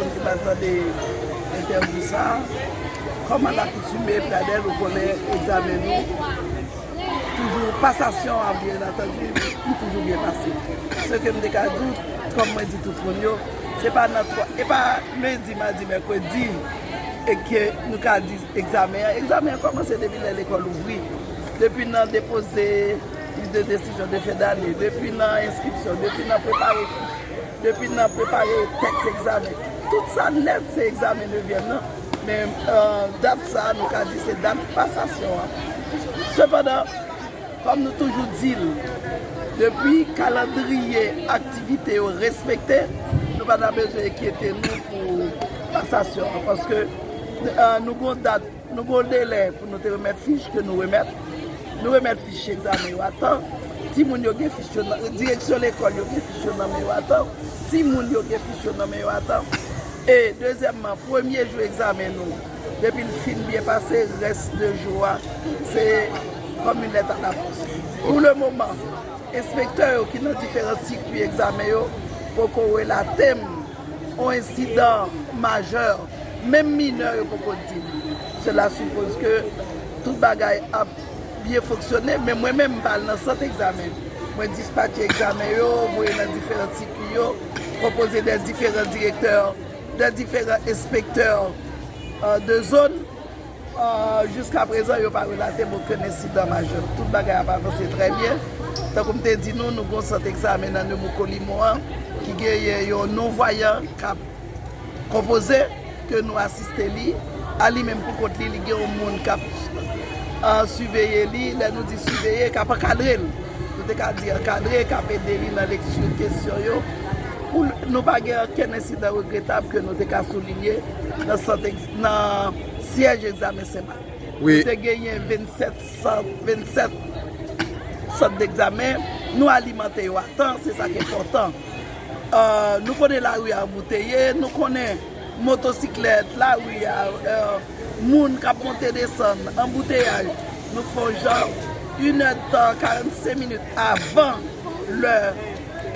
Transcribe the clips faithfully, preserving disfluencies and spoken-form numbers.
Moun ki pa tande entèvyou sa a, kòm a lakitime, Pradel, ou konnen egzamen nou toujou, pasasyon an, byen antandi, li toujou byen pase. Se ke m te ka di w, kòm mwen di tout moun yo, se pa nan twa, e pa lendi, madi, mèkredi, e ke nou ka di egzamen an. Egzamen an kòmanse depi lè lekòl ouvri, depi nan depoze lis de desizyon de fen dane, depi nan enskripsyon, depi nan prepare fich, depi nan prepare tèks egzamen. Tout sa nèt se egzamen nevyèm nan. Men, euh, dat sa a, nou ka di se dat pasasyon an. Sepandan, kòm nou toujou di l, depi kalandriye aktivite yo respekte, nou pa ta bezwen enkyete nou pou pasasyon an, paske, euh, nou gon dat, nou gon delè pou nou te remèt fich ke nou remèt. Nou remèt fich egzamen yo a tan. Timoun yo gen fich yo nan, direksyon lekòl yo gen fich yo nan men yo a tan. Timoun yo gen fich yo nan men yo a tan. E dezyèmman, premye jou egzamen nou, depi l fin byen pase, rès de jou a, se kòm yon lèt a lapòs. Pou le moman, enspektè yo ki nan diferan sikui egzamen yo poko relate m yon ensidan majè, menm minè yo poko di m. Sela sipoze ke tout bagay ap byen fonksyone, men mwen menm m pa al nan sant egzamen. Mwen dispatche egzamen yo, voye nan diferan sikui yo, konpoze de diferan direktè, de diferan enspektè, euh, de zòn. Euh, jiska prezan, yo pa relate m okenn ensidan majè. Tout bagay ap avanse trè byen. Tankou m te di nou, nou gon sant egzamen nan Nemours Colimont an, ki genyen yon non-vayan k ap konpoze, ke nou asiste li. A li menm pou kont li, li gen yon moun k ap, euh, siveye li. Lè nou di siveye, k ap ankadre l. Nou te ka di ankadre, k ap ede li nan lekti kesyon yo. Pou l-, nou pa gen okenn ensidan regretab ke nou te ka soulinye nan sant egz-, nan syèj egzamen Senmak. Wi. Nou te genyen vennsèt sant, vennsèt sant degzamen. Nou alimante yo a tan, se sa k enpòtan. Euh, nou konnen lari a anbouteye, nou konnen motosiklèt, lari a, euh, moun k ap monte desann, anbouteyaj. Nou fè yon jan, inèdtan, karannsenk minit avan lè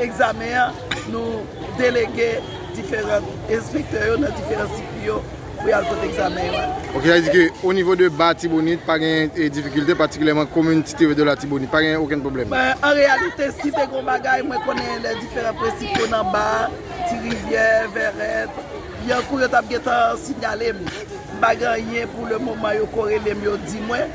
egzamen an, nou delege diferan enspektè yo nan diferan sikui yo pou y al pote egzamen yo a. Ok, sa vle di ke o nivo de Ba Tibonit, pa gen, e, difikilte, patikilyèman komin Ti Rivyè de Latibonit, pa gen okenn pwoblèm. Ben, an reyalite, si te gon bagay, mwen konnen lè diferan prensip yo nan Ba, Ti Rivyè, Vèrèt, Lyankou, yo t ap gentan siyale m. M pa gen anyen pou le moman yo ko rele m, yo di mwen.